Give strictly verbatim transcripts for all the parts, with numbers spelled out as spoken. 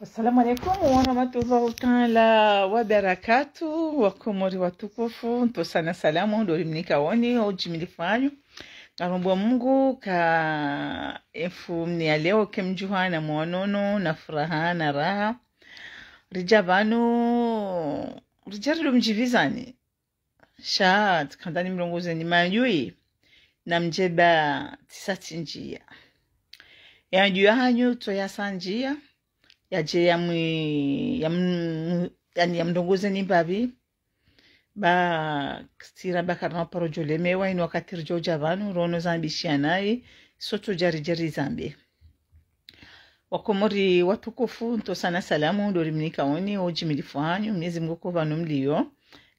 Assalamu alaikum warahmatullahi taala wabarakatuh. Wakomori watukufu, ntsosa na salamu ndo rimnika woni, ujimilifu hanyu. Ngarombo Mungu ka emfumni ya leo ke mdjuha na mwonono, na furaha, na raha. Ridja pvanu, ridja rido mdjivizani. Sha, tsikandza nimrongozeni madjuwi, na mdjeba tsisa tsi ndjiya. Ya ndjiya hanyu tso yasa ndjiya, yadje ya mwi-, ya m-, yani ya mrongozeni mbapvi, ba ksira ba karina paro djo lemewa, inu wakati ridjo dja pvanu, rono zambishiya nayi, sontsi djari djari zambe. Wakomori watukufu, ntsosa na salamu ndo rimnika woni, ujimilifu hanyu, Mnyezi Mungu ko pvanu mliyo,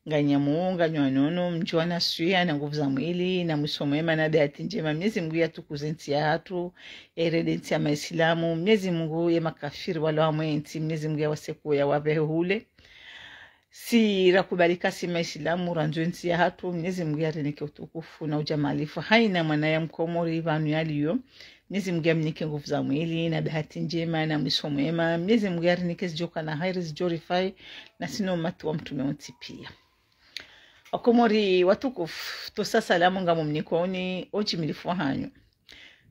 nganyi mwo, nganyi wanono, mdjuwa na swiha, na nguvu za mwili, na mwiso mwema, na bahati ndjema. Mnyezi Mungu yatukuze ntsi yahatru, erende ntsi ya maislamu. Mnyezi Mungu ye makafiri walo hamwe ntsi, Mnyezi Mungu yawasekuwe, yawapvehe hule. Si rakubali ka si maislamu, randzo ntsi yahatru, Mnyezi Mungu yarinike utukufu na ujamalifu. Haina mwana ya mkomori pvanu yaliyo, Mnyezi Mungu yamnike nguvu za mwili, na bahati ndjema, na mwiso mwema. Mnyezi Mungu yarinike zidjoka na hairi, zidjorifai, na sino umati wa mtrume wontsi piya. Wakomori watukufu, ntsosa salamu ngamumnika woni, ujimilifu hanyu.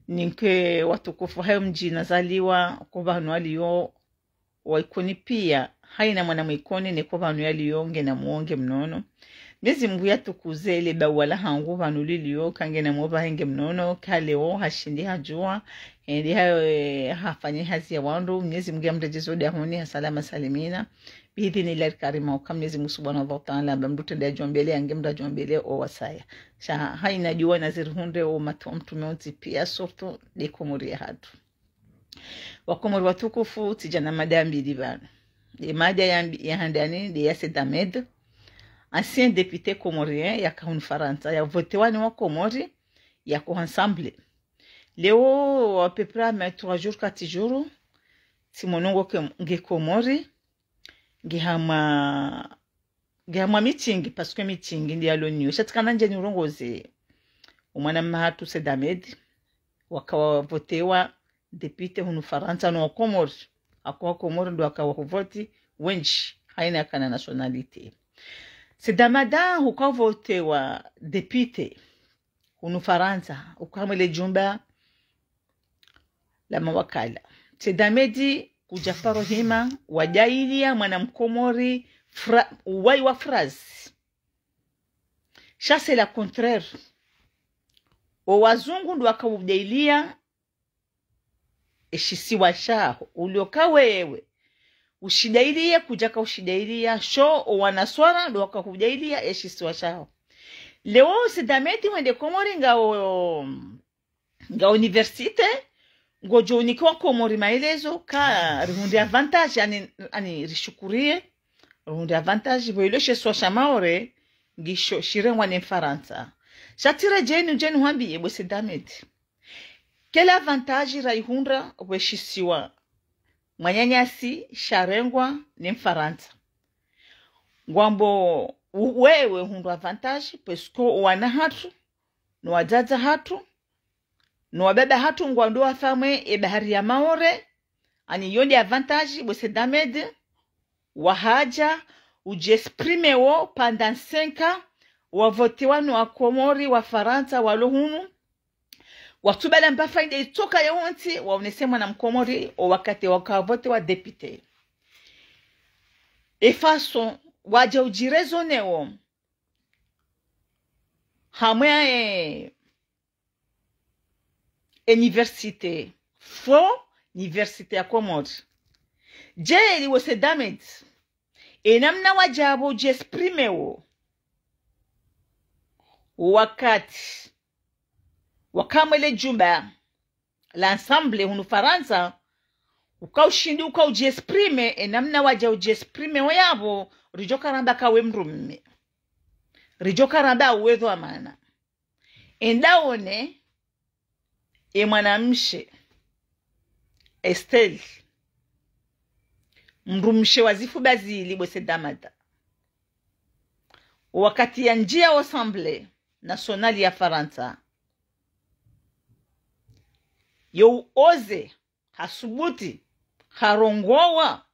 Ninke watukufu hayo mdji nazaliwa, ko pvanu waliyo, wa Ikoni piya, haina mwana mwa Ikoni, ne ko pvanu yaliyo, ngena mwo nge mnono. Mnyezi Mungu yatukuze le bawa la hangu pvanu liliyo, ka ngena mwo pvahe nge mnono, ka leo hashindi hadjuwa, hende ha-, hafanye hazi ya wandru, Mnyezi Mungu yamredjeze dahoni, ha salama salimina. Biidhinillahi lkarima, uka Mnyezi Mungu subhanahu wa taala, ba mdru tende yadjombele, yange mdru yadjombele, o wasaya. Sha, haina djuwa na zirihundre, o umati wa mtrume wontsi piya, surtout, nde Komori yahatru. Wakomori watukufu, tsidja na mada mbili pvanu. Ye mada ya mbi-, ya handani, nde ya Said Ahmed, ancien député comorien, yaka hunu Farantsa, yavotewa ni Wakomori, yako Assemblée. Leo, à peu près, mais trois jours, quatre jours, tsimono ngo ke, nge Komori, nge hama nge hamwa meeting, parce que meeting ndiyo yalo niyo. Sha tsikandza ndje nirongoze omwana mma hatru Said Ahmed, waka wavotewa député hunu Farantsa no Wakomori. Ako Wakomori ndo waka wavoti wendji, haina yakana nationalité. Said Ahmed huka wavotewa député hunu Farantsa, uka hamwe le djumba la mawakala. Said Ahmed kudja paro hima, wadjailiya mwana mkomori fra-, uwayi wa phrase. Sha c'est le contraire. O wazungu ndo waka udjailiya eshisiwa shaho. Ulioka wewe ushidjailiye, kudjaka ushidjailiya, sho o wanaswara ndo waka hudjailiya eshisiwa shaho. Leo Said Ahmed hwende Komori ngao nga université, ngodjo unikiwa Komori maelezo, ka rihundre avantage, ani, ani rishukuriye, rihundre avantage, pvo ilo she isiwa sha Maore, ngisho shirengwa ne Mfarantsa. Sha tsiredjeyi nidje nihwambiye bo Said Ahmed. Quel avantage rayihundra pvo eshisiwa mwananyasi sharengwa ne Mfarantsa? Ngwambo u-, wewe hundru avantage, parce que wana hatru, no wadzadze hatru, no wababa hatru ngwandao wafamwe e bahari ya Maore, ani yo nde avantage, bo Said Ahmed, wahadja, udjiexprime wo pendant cinq ans, wavotewa no Wakomori, Wafarantsa, walo hunu, watsubala mba faida itsoka yontsi, waonese mwana Mkomori, o wakati waka wavotewa député. E façon, wadja udjiraisonner wo, hamwe e université, fo université ya Komori. Djeli wo Said Ahmed, e namna wadja pvo udjiexprime wo, wakati waka hamwe le djumba la Assemblée hunu Farantsa, uka ushindi uka udjiexprime, e namna wadja udjiexprime wo yapvo, ridjo karamba ka we mdrume. Ridjo karamba we dhwamana. Enda one e mwanamshe, Estelle, mdrumshe wa zifuba zili bo Said Ahmed. Wakati yandjiya Assemblée nationale ya Farantsa, yo uoze, hasubuti, harongowa,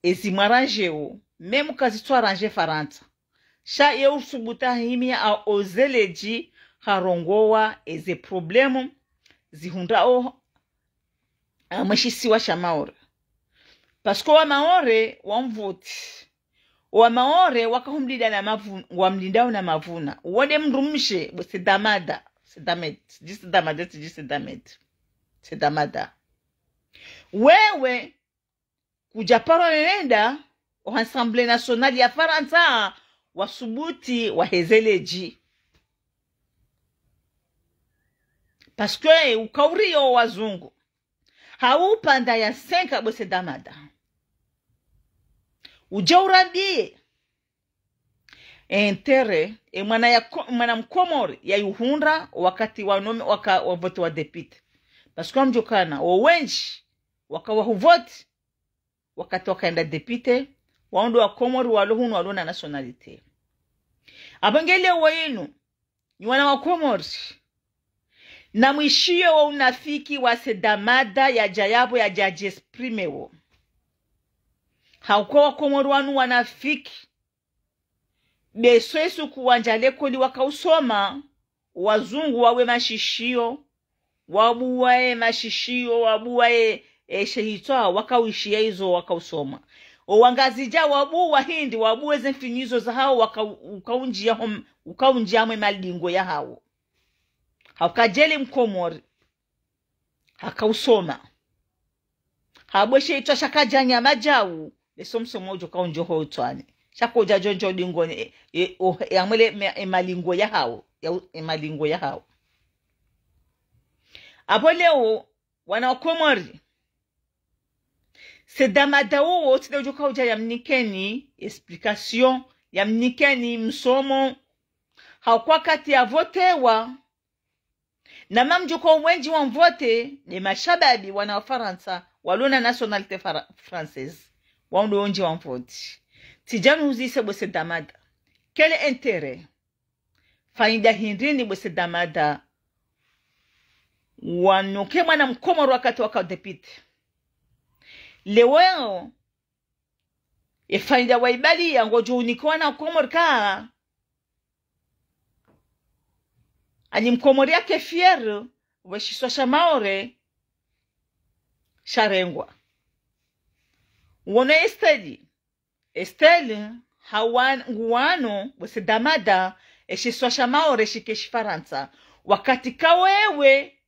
ezi mwaranjeo, même kazitsu aranje Farantsa. Sha ye usubutu hahimia ozeledji harongoa eze problème zihundrao amwe shisiwa sha Maore. Parce que wa Maore wamvoti. Wa Maore wakahumlinda na mavu-, wamlindao na mavuna. Wo nde mdrumshe, bo Said Hamada. Said Ahmed. Tsidji Said Hamada, tsidji Said Ahmed. Said Hamada. Wewe, kudja paro nenda, o Assemblée Nationale ya Farantsa, wasubutu wahezeledji. Parce que ukauriyo wazungu. Hau panda ya senka bo Said Hamada. Udje urambie. Intérêt, e mwana ya ko-, mwana mkomori ya yuhundra wakati wa nome, waka, wavote wa député. Parce que wamdjokana, o wendji, waka wahuvoti, wakati wakaenda député, wao ndo wa Komori walo hunu walo na nationalité. Apvo nge leo inu, nyi wana wa Komori, namwishiye wo unafiki wa Said Hamada yadja yapvo yadja djiexprime wo. Hauka wa Komori wanu wanafiki. Be swesu kuwandja lekoli wakausoma, wazungu wawe mashishiyo, wabuwa ye mashishiyo, wabuwa ye, e, shehitswa, wakauishiya izo wakausoma. O wangazidja wabuwa hindri, wabuwa ze mfinyizo zahao, waka-, ukaundjiya hom-, ukaundjiya mwe malingo yahao. Hauka djeli mkomori. Hakausoma. Habwe shehitswa shakadja nyama djau, leso msomo udjo kaundjo ho utswani. Shako dja djondjo dingoni, e, e, o, e, amwele, me, e, malingo yahao, ya, e, malingo yahao. Apvo leo, wana wa Komori. Said Hamada uwo, tsi nde udjo kaudja yamnikeni, explication, yamnikeni, msomo. Hauka wakati yavotewa, na mamdjuko wendji wamvote, nde mashababi wana wa Farantsa, walo na nationalité fara-, française. Wao ndo wendji wamvote. Tsidja nihuzise bo Said Hamada. Quel intérêt? Faida hindri ni bo Said Hamada? Wanoke mwana mkomori wakati waka député. Leo, e faida waibaliya ngodjo unika wana Komori ka. Ani mkomori yake fier, we shisiwa sha Maore, sharengwa. Wono Estelle. Estelle, hawan-, nguwano, bo Said Hamada, e shisiwa sha Maore shike shifarantsa. Wakati ka wewe,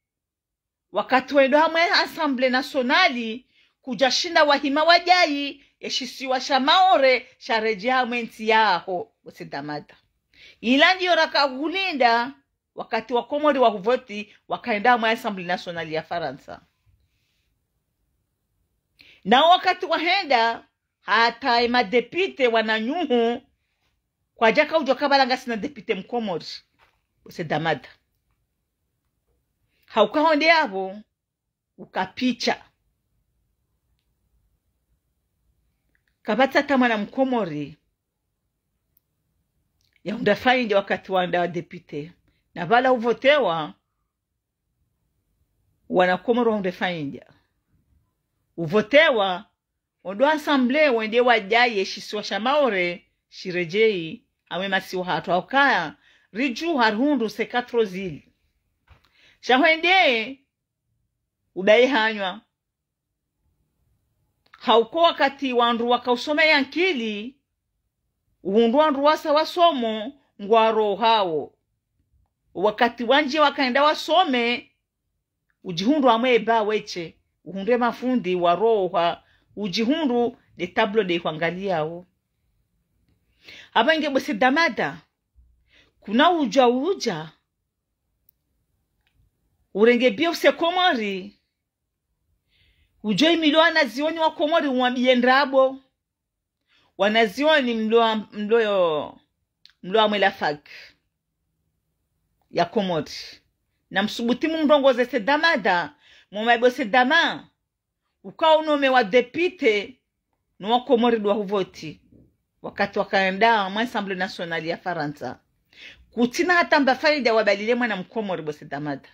wakati wendo hamwe Assemblée Nationale, kudja shinda wahima wadjayi, e shisiwa sha Maore, sharedjeyi hamwe ntsi yaho, bo Said Hamada. Ila ndiyo raka hulinda, wakati wa Komori wahuvoti, wakaenda hamwe Assemblée Nationale ya Farantsa. Na wakati wahenda, hata e madéputé wananyuhu, kwadjaka udjo kabala ngasina député mkomori, bo Said Hamada. Hauka honde yapvo, ukapicha. Kapvatsi hata mwana mkomori yahundra faida wakati wanda wa député. Na pvala uvotewa, wana Komori wahundre faida. Uvotewa, ondo Assemblée wende wadjaye shisiwa sha Maore, shiredjeyi, hamwe masiwa hatru haukaya, ridjuha rihundru ces quatre îles. Sha hwende, ubaye hanywa. Hauka wakati wandru wakausoma ye ankili, uhundru wandru wasa wasomo, ngwarohao. Wakati wandji wakaenda wasome, udjihundru hamwe eba weshe, uhundru e mafundi, waroha, udjihundru nde tableau nde hwangaliyao. Apvo nge bo Said Hamada, kuna udja udja, urenge biye use Komori, udjo imilo wanazioni wa Komori umwambiye ndrabo. Wanazioni mlo wa, mlo yo, mlo hamwe la fac ya Komori. Na msubuti mumrongoze Said Hamada, mumwambe Said Hamada, uka unomewa député, no wa Komori ndo wahuvoti. Wakati wakaenda mwa Assemblée Nationale ya Farantsa. Kutsina hata mba faida wabalile mwana mkomori bo Said Hamada.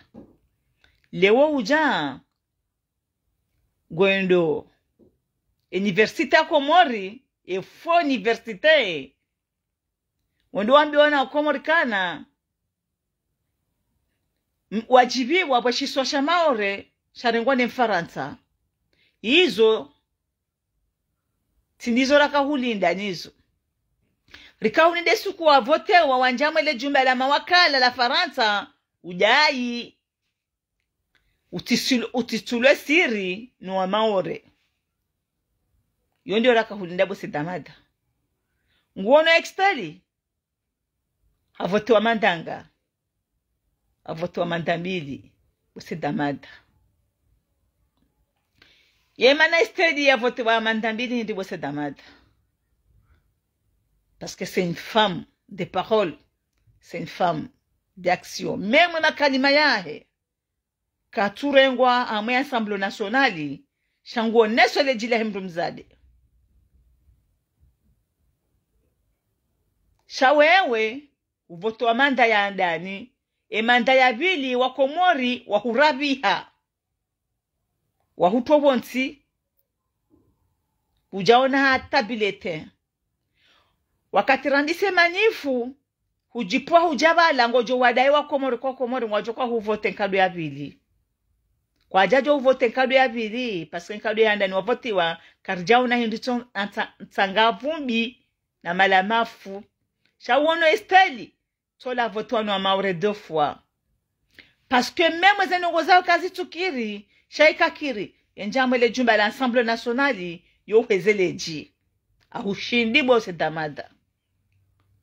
Leo udja, ngwendo Université ya Komori, e faux université. Wende wambiwa na Komori kana, m-, wadjibiwa pvwe shisiwa sha Maore sharengwa ne Mfarantsa. Izo, tsi ndizo rakahulinda nizo. Rikahulinda suku wavotewa wandjia mwe le jumba la mawakala la Farantsa, udayi, utisul-, utitulwe siri no wa Maore. Yo ndiyo rakahulinda bo Said Ahmada. Nguono Estelle, havotewa manda nga. Havotewa manda mbili, bo Said Ahmada. Ye mana Estelle yavotewa manda mbili hindri bo Said Ahmada. Parce que c'est une femme de parole, c'est une femme d'action. Même makalima yahe, katsurengwa amwe Assemblée nationale, sha nguoneso le dji lahe mndru mdzadze. Sha wewe, uvotewa manda ya handani, e manda ya pvili wa Komori wahurapviha. Wahutowa pvontsi, kudjaona hata bulletin. Wakati randise manifu, hudjipvwa hudja pvala ngodjo wadayi wa Komori kwa Komori ngwadjo kwa huvote nkado ya pvili. Kwadjadjo huvote nkado ya pvili, parce que nkado ya handani wavotiwa, karidjaona hindri tso ntsa-, ntsanga vumbi na malamafu. Sha uono Estelle, tsola votewa no wa Maore deux fois. Parce que même ze ndrongoo zayo kazitsukiri, sha ikakiri, yendjia mwe le jumba la Assemblée nationale, yo uheze le dji. Hahushindi bo Said Ahmada.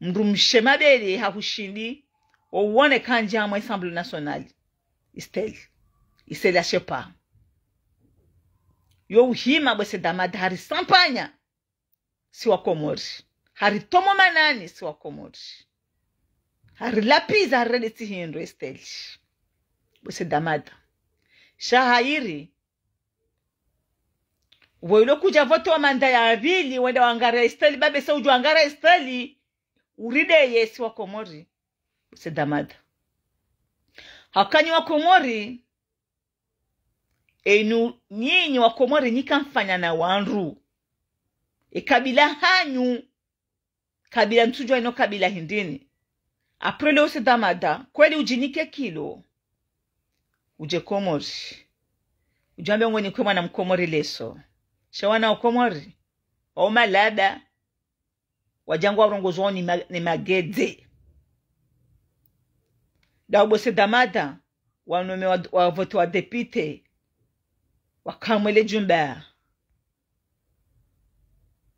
Mndru mshe mabeli hahushindi, ouone kandjia mwe Assemblée nationale. Estelle. Estelle ashepa. Yo uhima bo Said Ahmada, harisampanya si wa Komori. Haritomo manani si wa Komori. Harilapviza, harirende tsi hindru Estelle. Bo Said Ahmada. Sha hayiri, wewe ilo kudja votewa manda ya pvili, wende wangare Estelle, babe sa udjo wangare Estelle, urideye si wa Komori. Bo Said Ahmada. Hakanyi wa Komori, enu nyinyi wa Komori nyi kamfanya na wandru. E kabila hanyu, kabila ntsudjua ino kabila hindrini. Après le Said Ahmada, kweli udjinike kilo. Udje Komori. Udjambe ngoni kwe mwana mkomori leso. Sha wana wa Komori, wa umalada, wadja ngwarongozwao ni ma-, ni magedze. Ndao bo Said Ahmada, wanome wa, wavotewa député, wakamwe le jumba,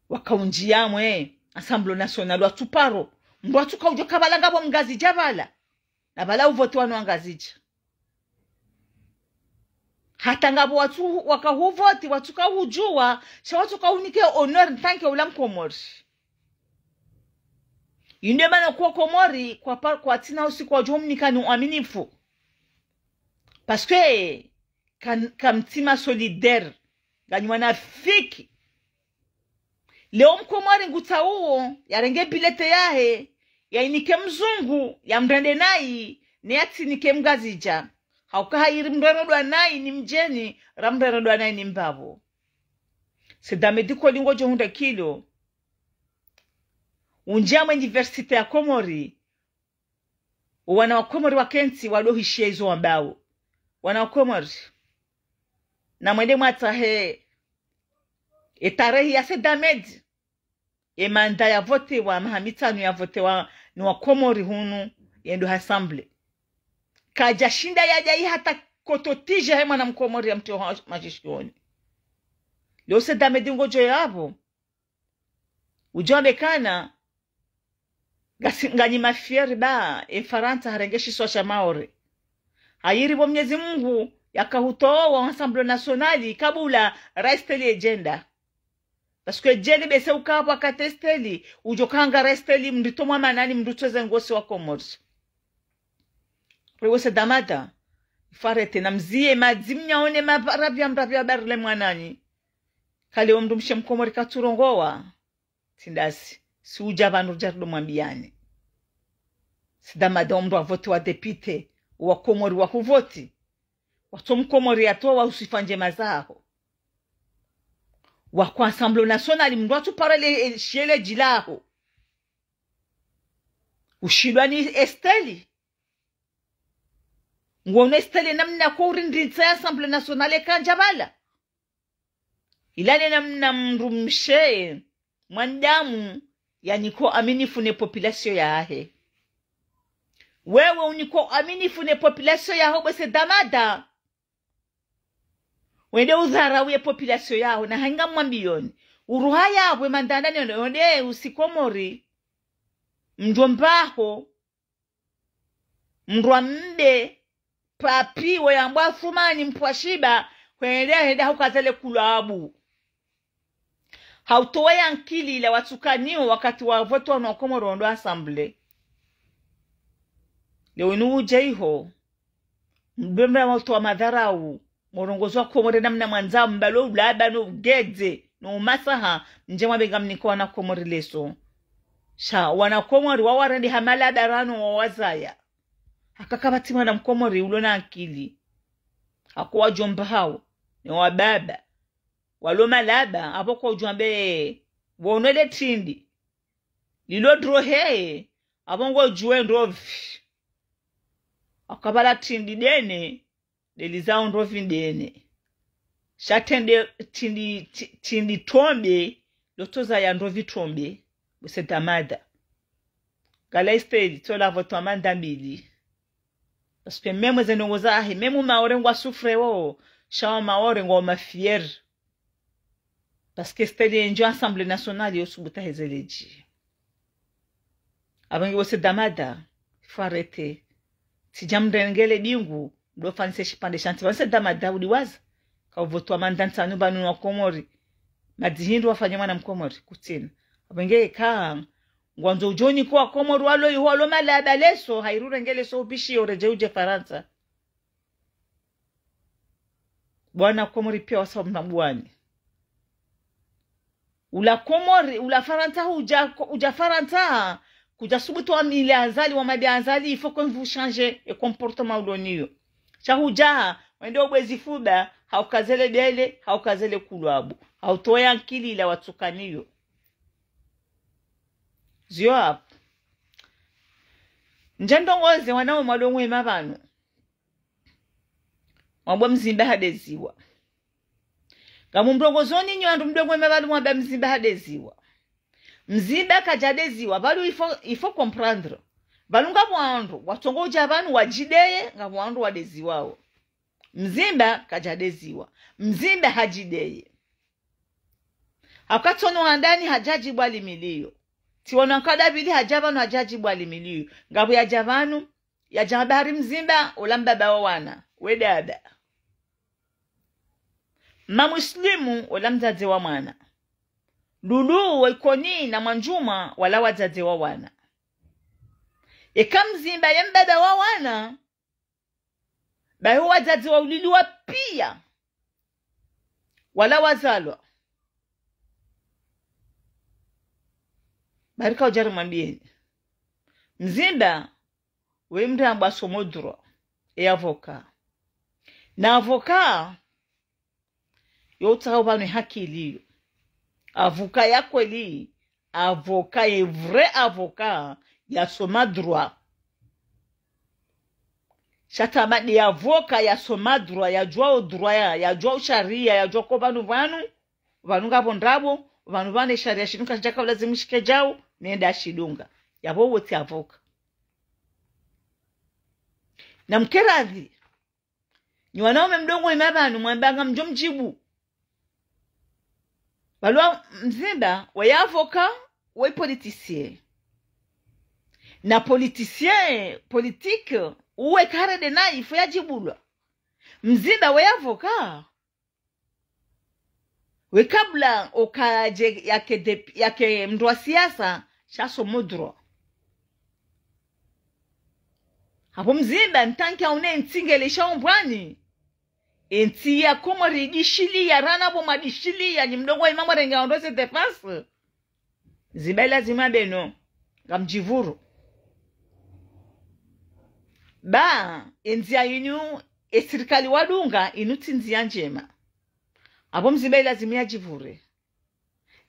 wakaundjia mwe Assemblée nationale, watsuparo. Mndru watsuka udjo ka pvala ngapvo mngazidja pvala. Na pvala uvotewa no wangazidja. Hata ngapvo watsu, wakahuvoti, watsuka hudjua, sha watsuka unike honneur ntanke ula mkomori. Inde mana kuwa Komori, kwa pa-, kwatsina usiku wadjo mnika ni uaminifu. Parce que, kan-, kamtsima solidaire, nganyi wanafiki. Leo mkomori ngutsauo, yarenge bulletin yahe, yainike mzungu, yamrende nayi, ne yatsinike mngazidja. Hauka hayiri mrerendwa nayi ni mdjeni, ramrerendwa nayi ni mbapvo. Said Ahmed kweli ngodjo hundra kilo. Undjia mwe université ya Komori, wana wa Komori wakentsi wadohishia izo wambao. Wana wa Komori, namwende mwatsahe e tarehi ya Said Ahmed, e manda yavotewa, maha mitsanu yavotewa ni wa Komori hunu, yendo Assemblée. Kadjashinda yadja ihata kototija he mwana mkomori yamtrio ha-, mashishioni. Leo Said Ahmed ngodjo yapvo. Udjua bekana, ngasi-, nganyi mafieri ba, e Farantsa harenge shisiwa sha Maore. Hayiri pvo Mnyezi Mungu, yakahutowa Assemblée nationale, kabula, ra Estelle yedjenda. Parce que djeli bese ukapvo akate Estelle, udjo kanga ra Estelle, mndru tomwa manani, mndru tsweze ngosi wa Komori. Rewe Said Ahmada, farete na mzie, madzi mnyaone, maparapvia mrapvia barile mwananyi. Kale wo mndru mshe mkomori katsurongowa. Tsi ndasi, si udja pvanu ridja rido mwambiani. Said Ahmada omndru wavotewa député, wa Komori wahuvoti. Watso mkomori yatowa usifa ndjema zaho. Wa ku Assemblée Nationale, mndru atsupara le, e, shiele djilaho. Ushindwa ni Esteli. Ngwono Esteli namna ko urindritsa ya Assemblée Nationale kandja bala. Ila ne namna mndru mshe, mwanadamu, yaniko aminifu ne population yahe. Wewe uniko aminifu ne population yaho bwese damada. Wende udharau ye population yaho, na hanga mwambiyoni. Uruha yabwe mandanda ni wende, wende usikomori. Mdjombaho. Mdrwa mbe. Papi, we yambwa Athumani mpwa shiba. Hwende, hende haukaze le kulabu. Hautowa ye ankili ila watsukaniwo wakati wa vote wanu wa Komori wondo Assemblée. Leo inu udje iho. Mdwe mra wautowa madharau. Morongozi wa Komori namna mwandzao mbalo ulaba no ugedze, no umasaha, mdje mwambe ngamniko wana Komori leso. Sha, wana Komori wawarende ha malaba rano wawazaya. Haka kapvatsi mwana Mkomori ulo na ankili. Hako wadjomba hawo, ne wababa. Walo malaba, apvo kwa udjwambe, wonwele tindi. Lilo drohe, apvo ngo djuwe ndrovi. Akapvala tindi dene, delizao ndrovi dene. Sha tende tindi, ti-, tindi tombe, lotoza ya ndrovi tombe, bwese damada. Ngala Esteli, tola vote wa manda mbili. Parce que même ze ndrongo zahe, même Maore ngwa souffre wo, sha wa Maore ngwa mafier. Parce que Esteli yendjo Assemblée Nationale yo subuta heze ledji. Apvo ngi bwese damada, faut arrêter. Tsidja mrengele bingu, ndo fanise shipvandre sha ntsi. Bwese damada udiwaza. Ka uvote wa manda ntsanu pvanu wa Komori. Madzi hindru wafanye mwana Mkomori, kutsina. Apvo nge ka, ngwandzo udjoni kwa Komori walo iho walo malaba leso, hairurengele so ubishi yo redje udje Farantsa. Bwana Komori pia wasa mna bwani. Ula Komori, ula Farantsa hudja, hudja Farantsa, kudja subutu wa mile Azali, wa made Azali, il faut que vous changez e comportement ulo niyo. Sha hudja, wende ubwezi fuba, haukaze le dele, haukaze le kulabu, hautowa ye ankili ila watsukaniyo. Ziyo apvo. Ndje ndrongoze wanao mwadongo ema pvanu. Mwambwa Mzimba hadeziwa. Ngamumrongozoni nyi wandru mdongo ema pvanu mwamba Mzimba hadeziwa. Mzimba kadjadeziwa, pvalu il faut, il faut comprendre. Pvalu ngapvo wandru, watsongo udja pvanu wadjideye, ngapvo wandru wadeziwao. Mzimba kadjadeziwa. Mzimba hadjideye. Haka tsono handani hadjadjibwa limiliyo. Tsiwono nkada pvili hadja pvanu hadjadjibwa limiliyo. Ngapvo yadja pvanu, yadja habari Mzimba, ola mbaba wa wana. We dada. Mma Muslimu, ola mdzadze wa mwana. Lulu, wa Ikoni, na Mwandjuma, wala wadzadze wa wana. Eka Mzimba ye mbaba wa wana, bahi wadzadze wa uliliwa pia. Wala wazalwa. Barika udjari mwambieni. Mzimba, we mndru ambwa somo droit, e avocat. Na avocat, yo utsaka upvanwe hakili yo. Avocat ya kweli, avocat ye vrai avocat, yasoma droit. Sha tama de avocat yasoma droit, yadjuwa o droit ya, yadjuwa o sharia, yadjuwa ko pvanu pvanu, pvanu ngapvo ndrabo, pvanu pvane sharia shinu kashidjaka ulazimu shike djau, nende ashidunga. Yapvo wotsi avocat. Na mkeradhi, nyi wanaume mdongo ema pvanu, mwamba ngamdjo mdjibu. Pvalu Mzimba, we avocat, we politicien. Na politicien, politique, uwe karede na il faut yadjibulwa. Mzimba, we avocat. We kabla okadje yake dep-, yake mndru wa siasa, sha somo droit. Hapvo Mzimba, ntanki haune ntsi ngele sha umbwani. Entsi ya Komori idishiliya, rana pvo mwadishiliya, nyi mdongo ema mwarenge ondro ze défense. Mzimba ilazimu yambe no, ngamdjipvuru. Ba, endziya inu, e sirikali wadunga, inu tsi ndziya ndjema. Hapvo Mzimba ilazimu yadjipvure.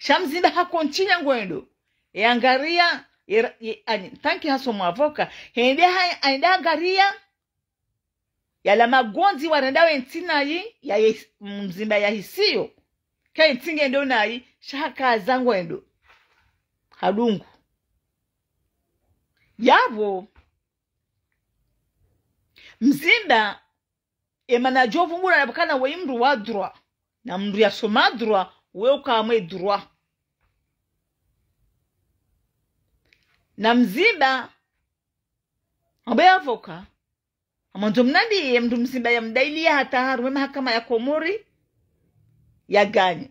Sha Mzimba ha continué ngwendo. Ye angaria, ye, ye, ani, tanki hasomo avocat. Hende ha, hende angaria. Yala magondzi warenda we ntsi nayi, ya ye, Mzimba ya hisiyo. Ka ntsi ngendo nayi, sha hakaza ngwendo. Hadungu. Yapvo, Mzimba, emana djo vumbula na pvakana we mndru wa droit. Na mndru yasoma droit, we uka mwe droit. Na Mzimba, ambe avocat, amwandzo mnambiye mndru Mzimba ya mdailiya hata harumwa mahakama ya Komori ya gagné.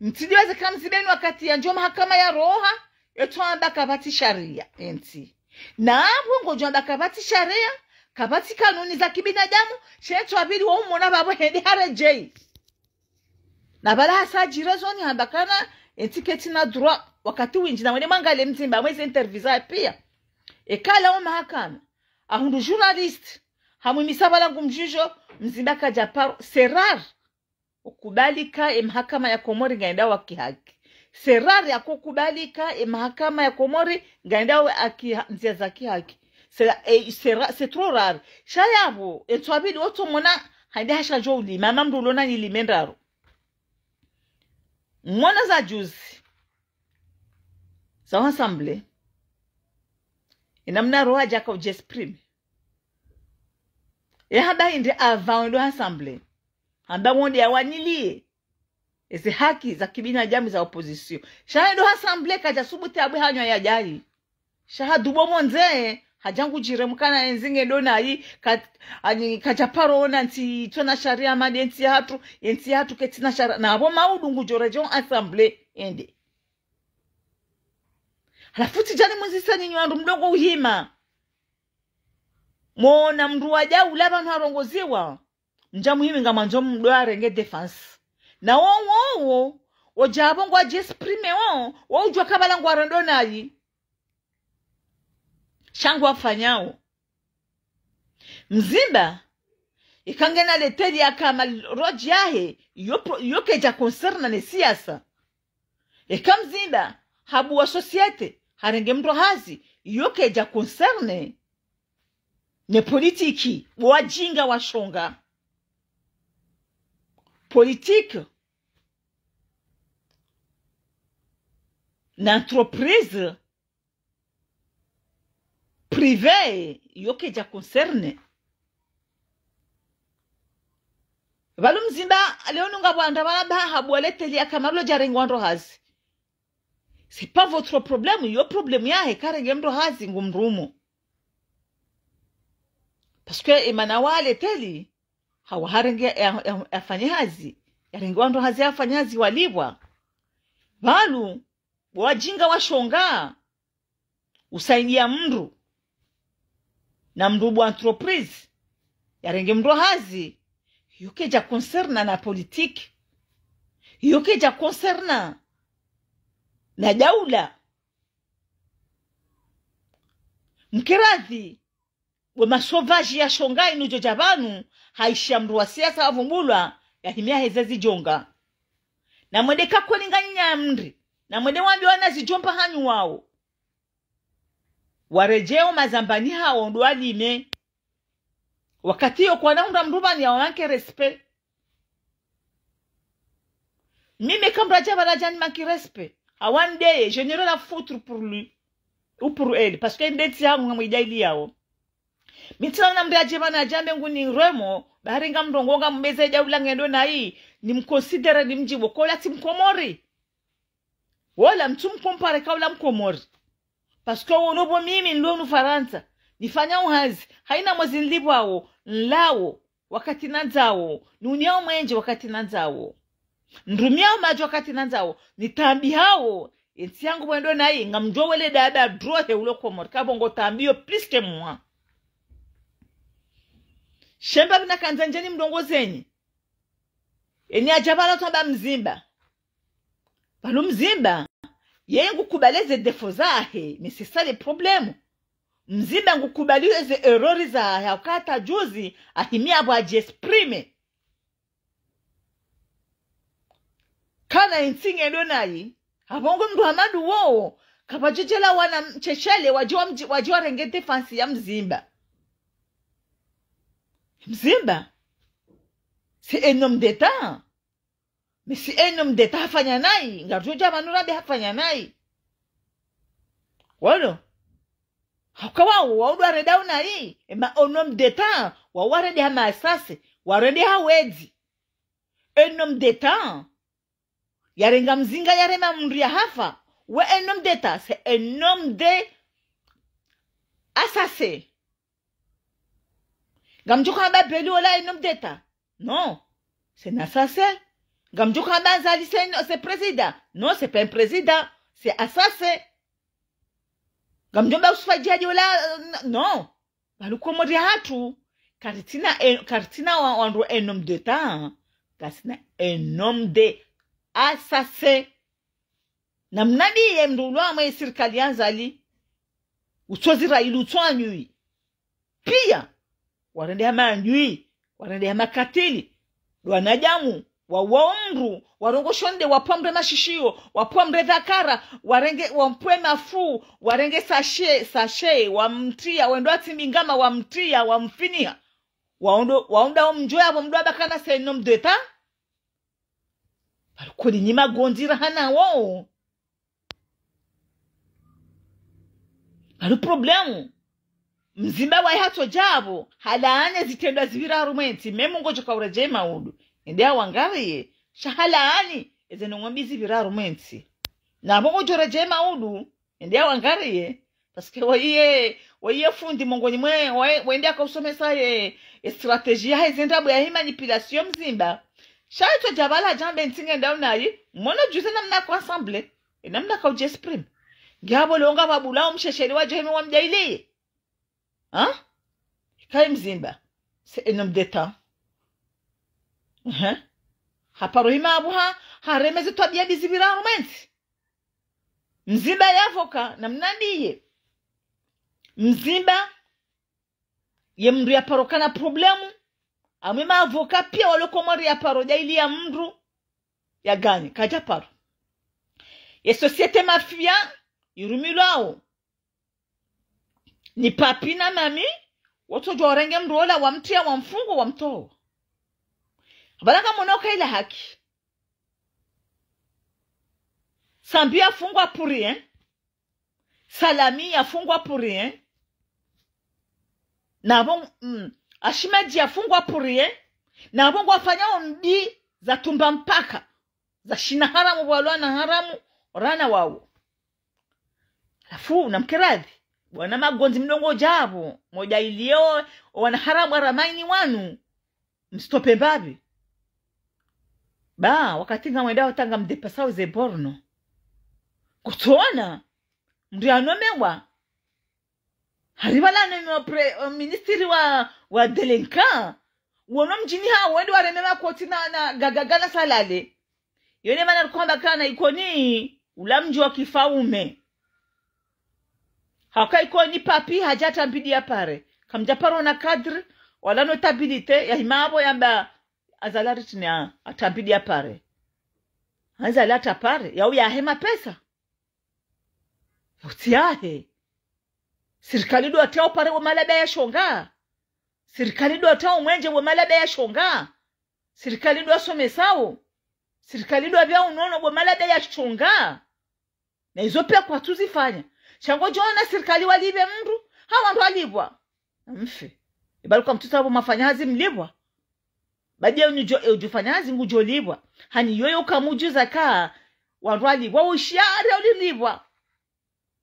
Mtsidjiwaze ka Mzimba inu wakati yandjo mahakama ya roha, yetso amba kapvatsi sharia, entsi. Na apvo ngodjo amba kapvatsi sharia, kapvatsi kanuni za kibinadamu, shetso abidi wa umona pvapvo hende haredjeyi. Na pvala hasa djirezoni hamba kana, entsi ketsina droit, wakati windji na mwene mwangalie Mzimba, mwezi interview za piya. Ekala o mahakama, ahundru journaliste, hamwimisa pvala ngu mdjudjo, Mzimba kadja paro, c'est rare. Ukubali ka e mahakama ya Komori ngayendao wa kihaki. C'est rare ya kukubali ka e mahakama ya Komori ngayendao wa kiha-, ndzia za kihaki. C'est, eh, c'est ra-, c'est trop rare. Sha yapvo, entsu abidi otso mona, hende hasha djo ulima, ama mndru ulona ni lime ndraru. Mwana za juzi. Za assemblée. Ina mna roha djaka udji exprimer. Ye hamba hindri avant wendo assemblée. Hamba wonde yawaniliye eze haki za kibinadamu za opposition. Sha hendo assemblée kadja subuti abwe hanywa ya djayi. Sha hadubo mondze, hadja ngudjire mkana entsi ngendo nayi, ka-, ani kadja paro ona ntsi tsona sharia made entsi yahatru, entsi yahatru ketsina sharia. Na apvo maudu ngudjo redjeyi assemblée, ende. Halafu tsidjani muzisa nyinyi wandru mdrongo uhima. Mwona mndru wadja ula pvanu harongoziwa. Mdja muhimi ngamwandzo mndru arenge défense. Na wo, wo, wo, wodja apvo ngwadji exprimer wo, wo udjua ka pvala ngwarendo nayi. Sha ngwafanyao. Mzimba, ika ngena leteli ya kama roji yahe, yo pro-, yo kedja concerné ne siasa. Eka Mzimba, habuwa société, harenge mndru hazi, yo kedja concerné ne politiki, bo wadjinga washonga. Politique, na entreprise privée, yo kedja concerné. Pvalo Mzimba, leo nunga pvwandza pvala ba habuwa leteli ya kama lo djarengwa ndro hazi. C'est pas votre problème, yo problème yahe karenge mndru hazi ngu mrumo. Parce que emana wa leteli, hawa harenge ya, ya, yafanye hazi. Yarenge wandru hazi yafanye hazi walipvwa. Pvalo, bo wadjinga washonga. Usaidia mndru. Na mndru bo entreprise. Yarenge mndru hazi. Yo kedja concerné na politique. Yo kedja concerné na daula. Mkiradhi, bo masauvage ya shonga inu djo dja pvanu, haishiya mndru wa siasa wavumbulwa, yahimia heze zidjonga. Na mwende kakolinga nyinyi mndri, na mwende wambiwa na zidjomba hanyu wao. Waredjeyi mazambani hawo ndo walime. Wakati yo kwana hundra mndru pvanu ya wamanke respect. Mimi kamradja pvala djani manki respect. Hawa ndeye, je n'ai rien à foutre pour lui. Ou pour elle. Parce que nde ntsi yangu ngamwidjailiyawo. Mi tsina una mndru yadje pvanu yadjambe nguni remo, bahari ngamrongoa ngamumeze daula ngendo nayi, nimconsidère nimdjibu, ko ula tsi Mkomori. Wola mtsu mcompare ka ula Mkomori. Parce que wono bo mimi nilo hunu Farantsa. Nifanyao hazi. Haina mwezi nilipvwao, nilawo wakati nandzao, niuniao mwenje wakati nandzao. Nirumiao madji wakati nandzao, nitaambihao, entsi yangu pvwendo nayi, ngamdjo wele dada drohe ulo Komori, kapvo ngo taambiyo plus que moi. Shemba pvina kandza ndjeni mrongozenyi. Eni yadja pvala twamba Mzimba. Pvalo Mzimba, yeye ngukubali ze défaut zahe, mais c'est ça le problème. Mzimba ngukubali eze erreur zahe, hauka hata juzi, ahimia pvo adjiexprime. Kana entsi ngendo nayi, Apvo ngo mndru Hamadu wowo, kapvadjodjela wana msheshele, wadji wa mdji-, wadji warenge défense ya Mzimba. Mzimba, c'est un homme d'État. Mais si un homme d'État hafanya nayi, ngaridjodja pvanu rambe hafanya nayi. Walo. Hauka wawo, wawo ndo warenda unayi. Ema un homme d'État, wawo warende hama assassin, warende ha wedzi. Un homme d'État. Yarenga mzinga, yarema mndru yahafa. We un homme d'État, c'est un homme de assassin. Ngamdjo hamba Belu ola un homme d'État. Non. C'est un assassin. Ngamdjo hamba Azali c'est un, c'est président. Non, c'est pas un président. C'est assassin. Ngamdjo hamba Youssouf Djihadi ola, euh, n-, non. Pvanu Komori yahatru. Karitsina un, karitsina wa, wandru un homme d'État. Karitsina un homme de assassin. Namna ndiye mndru ulwa mwe sirikali ya Azali. Utsozi ra ilu utso anyui. Piya. Warende hama anyui. Warende hama katili. Ndo wanadamu. Wa, wa mndru. Warongo shonde, wapvwa mndru mashishiyo. Wapvwa mndru dhakara. Warenge, wapvwe mafu. Warenge sachet, sachet. Wamtriya. Wendo watsimbi ngama wamtriya. Wamfiniha. Waondo, waonda omdjo yapvo mndru abakana c'est un homme d'État. Pvanu kodi nyi magondzi rahana wo. Pvanu problème. Mzimba waye hatsodja apvo, halaane zitrendwa zipvira harumwa entsi, même ngodjo kauredjei maudu. Ende awangariye, sha halaani, eze ndrongoo mbi zipvira harumwa entsi. Na apvo ngodjo redjei maudu, ende awangariye. Parce que waye, waye fundi mongoni mwe, waye, waye nde akausomesa ye, ye stratégie yahe ze ndrabo yahe manipulation Mzimba. Sha itsodja pvala djambe ntsi ngenda unayi, mwono juzi namna ko assemblée, e namna kaudji exprimer. Ngiapvo leo ngapvabulao msheshele wadje heme wamdjailiye. Ha? Kayi Mzimba. C'est un homme d'État. Ehe. Haparo hima apvo ha, hareme ze twabiya mbi zipvira harumwa entsi. Mzimba ye avocat, namna ndiye. Mzimba, ye mndru yaparo kana problème. Amwe ma avocat piya walo Komori yaparo djailiya mndru yaganye, kadjaparo. Ye société mafia, irumilwao ni papi na mami, wotsodjuwa warenge mndru ola, wamtriya, wamfungo, wamtowa. Pvala ngamwono kaila haki. Sambi yafungwa pour rien. Salami yafungwa pour rien. Na apvo, mm, Ashimadji yafungwa pour rien. Na apvo ngwafanyao mbi za tumba mpaka. Za shina haramu, pvwalwa na haramu, rana wawo. Halafu, namkiradhi. Bwana magondzi mdrongo djapvo. Modjailiyo, owana haramu aramaini wanu. Msitope mbapvi. Ba, wakati ngamwendao tanga mdépasao ze borno. Kutsuona. Mndru yanomewa. Hari pvala anomewa pre-, eh, ministri wa, wa délinquant. Wono mdjini hawo wende wareme makoti na, na gagaga na salale. Yo nde mana rikwamba kana Ikoni, ula mdji wa kifaume. Haka Ikoni papi hadja atambidi ya pare. Kamdjaparo na cadre, wala notabilité, yahima apvo yamba Azali aritini a, atambidi ya pare. Azali ata pare, yau yahe mapesa. Yau tsi yahe. Sirikali ndo yatrao pare wo malaba ya shonga. Sirikali ndo yatrao mwenje wo malaba ya shonga. Sirikali ndo yasomesao. Sirikali ndo yapvia unono wo malaba ya shonga. Na izo piya kwatsuzifanya. Sha ngodjoona sirikali walipve mndru, ha wandru walipvwa. Mfe. Ibaluka mtsutsaha pvo mafanya hazi mlipvwa. Ba dje unidjo, e udjofanya hazi ngudjolipvwa. Hani yoyo kamudjuza ka wandru walipvwa, ushiyari ulilipvwa.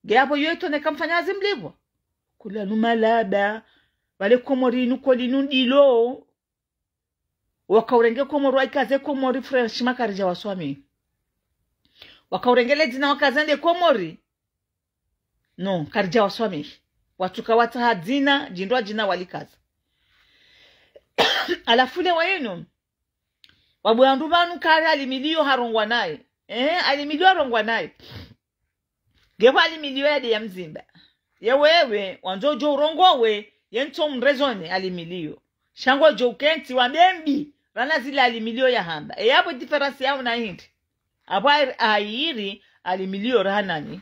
Nge apvo yoyo tone kamfanya hazi mlipvwa. Kula nu malaba, pvale Komori inu koli nu ndilo. Wakaurenge Komori, waikaze Komori, franchement, karidja waswamihi. Wakaurenge le dzina wakaze nde Komori. Non, karidja waswamihi. Watsuka watsaha dzina, djindrwa dzina walikaza. Halafu le wayinu. Wabwe wandru pvanu kari Ali Miliyo harongwa naye. Eh, Ali Miliyo harongwa naye. Ngepvo Ali Miliyo yade ya Mzimba. Ye wewe, wandzo udjo urongowe, ye ntso mrezone Ali Miliyo. Sha ngodjo ukentsi wambe mbi, rana zile Ali Miliyo yahamba. E yapvo différence yao na hindri. Apvo airi, airi, alimiliyo raha nani.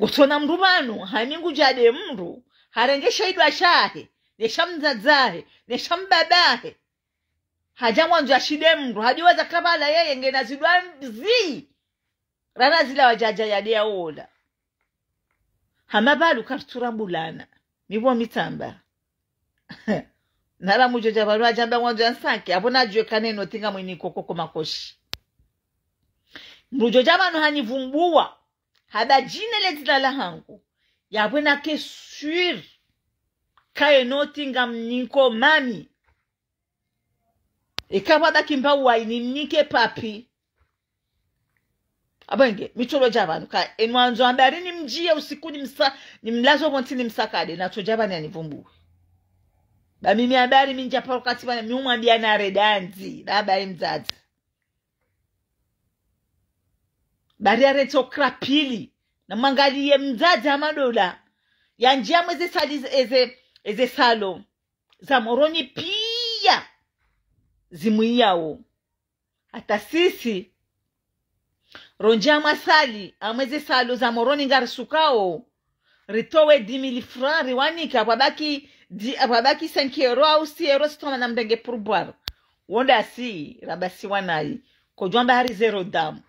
Ngutsona mndru pvanu, hami ngudjade mndru, harenge sha idwa shahe, ne sha mdzadzahe, ne sha mbabahe. Hadja mwandzo yashinde mndru, hadjiwaza kabala yeye ngena zidwa mzi. Rara zila wadjadja yade yawola. Hama pvalu karitsura mbulana. Mi pvo mi tsamba. Nara mdjodja pvanu hadjamba mwandzo yansake, apvo nadjuwe kaneno tsi ngamwiniko koko makoshi. Mdru djodja pvanu hanivumbuwa. Hamba djine le dzina lahangu. Yapvo nake sûr. Kaye notsi ngamniko mami. Eka pvwabaki mba wayi nimnike papi. Apvo nge, mi tsolodja pvanu. Ka enu wandzo hamba ri nimdjiye usiku nimsa-, nimlaze pvontsi nimsakade, natsodja pvanu yanivumbuwe. Ba mimi hamba ri mi ndja paro kati pvanu, mi umwambiya nare dandzi, na hamba ye mdzadze. Bari yaretso krapili, na mwangaliye mdzadze hama ndola. Yandjiya mweze sali eze, eze salo za Moroni piya zimwiyawo. Hata sisi, rondje amwa sali, amweze salo za Moroni ngarisukao, ritowe dix mille francs, riwanike, apvwabaki, di-, apvwabaki cinq euros au six euros, sitoma na mrenge pourboire. Wonda si, rabasi wanayi, kodjwamba hari zéro damu.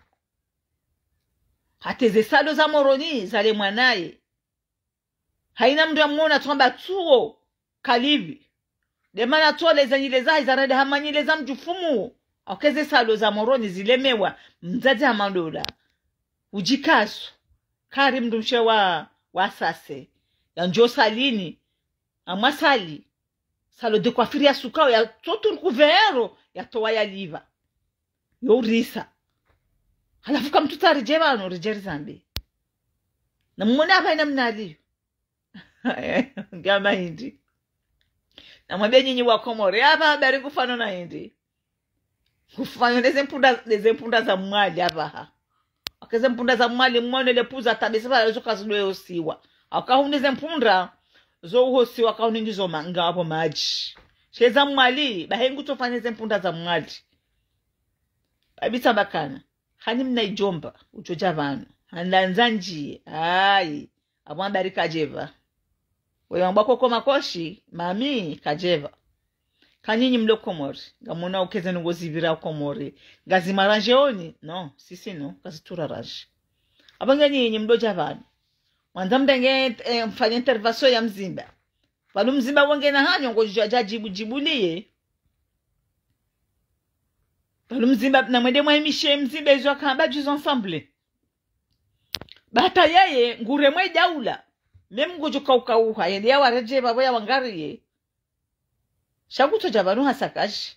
Hata eze salo za Moroni, zale mwanaye. Hayina mndru yamwona tsamba tsuwo, kalipvi. Nde mana tsole za nyile zahe zarende hama nyile za mdjufumu. Hauka eze salo za Moroni zilemewa, mdzadze hama ndola. Udjikaso, kari mndru mshe wa, wa sase. Yandjo salini, amwa sali. Salon de coiffure yasukao, yatso turu kuvero, yatowa yalipva. Yo urisa. Halafu kamtsutsaha ridje pvanu, ridje rizambe. Na mwone apvaha yina mna aliyo. Ngama hindri. Na mwambe nyinyi wa Komori, apvaha bari ngufano na hindri. Ngufano neze mpunda, neze mpunda za Mwali apvaha. Hauka eze mpunda za Mwali, mwone le puza tabesa pvala zo kazidwe hosiwa. Hauka hunu eze mpunda zo uhosiwa, hauka hunu ngizo ma-, ngapvo madji. She za Mwali, bahe ngutsofanya eze mpunda za Mwali. Kabisa bakana. Hani mna idjomba, utsodja pvanu. Hanlandza ndjiye. Ayi. Apvo hamba ri kadjepva. Wewe wambwa koko makoshi, mami kadjepva. Ka nyinyi mlo Komori, ngamwona ukeze nungo zipvira Komori. Ngazi maranje oni, no, sisi no, kazitsura ranje. Apvo nge nyinyi mlodja pvanu. Mwandza mrenge, eh, mfanye intervention ya mzimba. Pvanu mzimba wangena hanyo, ngodjodja djibu, djibu liye. Pvanu mzimba, na mwende mwahimishe mzimba izo akamba djuzo ensemble. Ba hata yeye, nguremwe daula. Meme ngodjo kaukauha, yende yawaredje pvapvo yawangariye. Sha kutsodja pvanu hasakashi.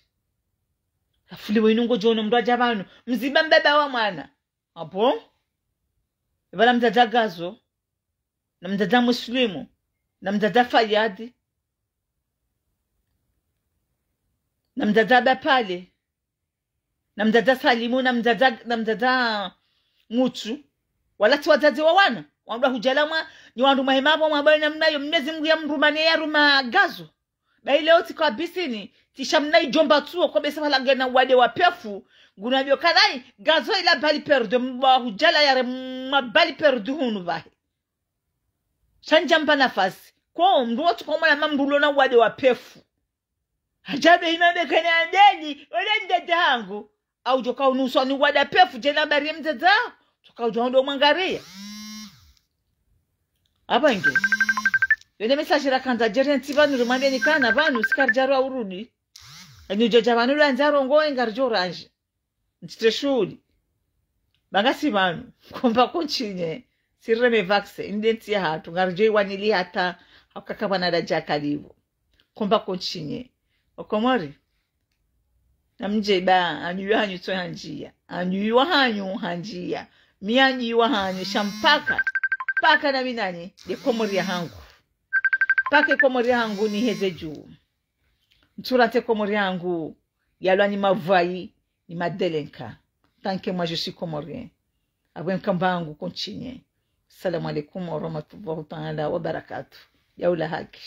Halafu leo inu ngodjo ono mndru adja pvanu. Mzimba mbaba wa mwana. Apvo? Ipvala mdzadze Gazo. Na mdzadze Muslimu. Na mdzadze Fayadi. Na mdzadze Bapale. Na mdzadze Salimu, na mdzadze, na mdzadze Mutsu. Wala tsi wadzadze wa wana. Wandru hudjala mwa, ni wandru mwahema pvo mwabale namna iyo, Mnyezi Mungu yamrumane yaruma Gazo. Ba ile oti kwa bisini, tsi sha mna idjomba tsuwo, ko besa pvala ngena wade wa pefu, nguna biyo kanayi, Gazo ila balle perdue, mba hudjala yare mwa balle perdue hunu pvahe. Sha ndjamba nafasi, ko mndru watsu kwa mwana mamndru ulo na wade wa pefu. Hadja be hima be kene andeni, ole mdzadze hangu. Au djoka unuswa ni wade wa pefu, dje na bari ye mdzadze. Tsoka udjo ndo mwangariya. Apvo nge. Yo nde message rakandza djeri ntsi pvanu rimwambe ni kana pvanu, sikaridjaro urudi. Ani udjodja pvanu lwandza rongowe ngaridjo randji. Ntsite shuhuli. Ba ngasi pvanu, komba kontshinye, sireme vaccin, inde ntsi yahatru, ngaridjo iwanili hata, hauka kapvwana ladja kalipvo. Komba kontshinye. Wakomori. Namdje ba, adui wahanyu tso handjiya. Adui wahanyu handjiya. Mi adui wahanyu sha mpaka. Mpaka na mi nani, nde Komori yahangu. Mpaka Komori yahangu niheze dju. Ntsura nte Komori yahangu, yalwa ni mavwayi, ni madelenka. Tant que moi je suis comorien. Apvo nkamba hangu kontshinye. Assalamu alaikum warahmatullahi taala wabarakatuh. Yaula haki.